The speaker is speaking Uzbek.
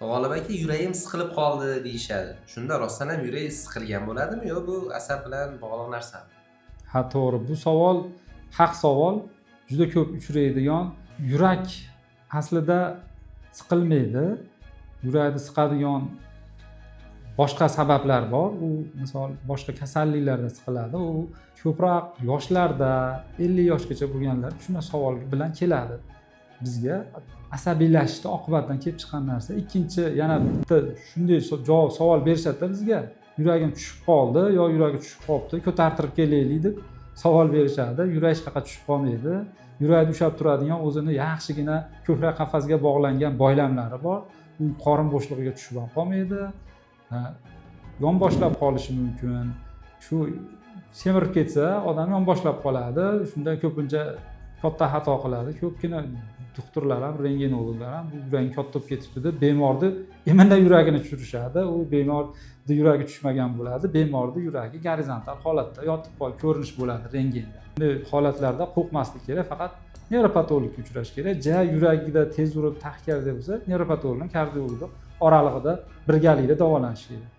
G'olib aka, yuragim siqilib qoldi deyishadi. Shunda rostdan ham yurak siqilgan bo'ladimi yo bu asab bilan bog'liq narsami? Ha, to'g'ri, bu savol haq savol, juda ko'p uchraydigan. Yurak aslida siqilmaydi. Yurakni siqadigan boshqa sabablar bor. U, misol, boshqa kasalliklarda siqiladi. U ko'proq yoshlarda, 50 yoshgacha bo'lganlar shunday savol bilan keladi bizga. Asabiylashishni oqibatidan kelib chiqqan narsa. Ikkinchi, yana bitta shunday javob, savol berishadida bizga: yuragim tushib qoldi yo yuragi tushib qolibdi, ko'tartirib kelaylik deb savol berishadi. Yurak hech qayerga tushib qolmaydi. Yurakni ushlab turadigan o'zini yaxshigina ko'krak qafasiga bog'langan boylamlari bor. U qorin bo'shlig'iga tushib ham qolmaydi. Ha, yonboshlab qolishi mumkin. Shu semirib ketsa, odam yonboshlab qoladi. Shunda ko'pincha katta xato qiladi ko'pgina doktorlar ham, rentgenologlar ham. Bu yuraging katta bo'lib ketibdi deb bemorni именно yuragini tushirishadi. U bemorni yuragi tushmagan bo'ladi, bemorni yuragi gorizontal holatda yotib qolgan ko'rinish bo'ladi rentgenda. Bunday holatlarda qo'rqmaslik kerak, faqat nevropatologga uchrash kerak. Ja yuragida tez urib, tachykardiya bo'lsa, nevropatolog bilan kardiologni oralig'ida birgalikda davolanish kerak.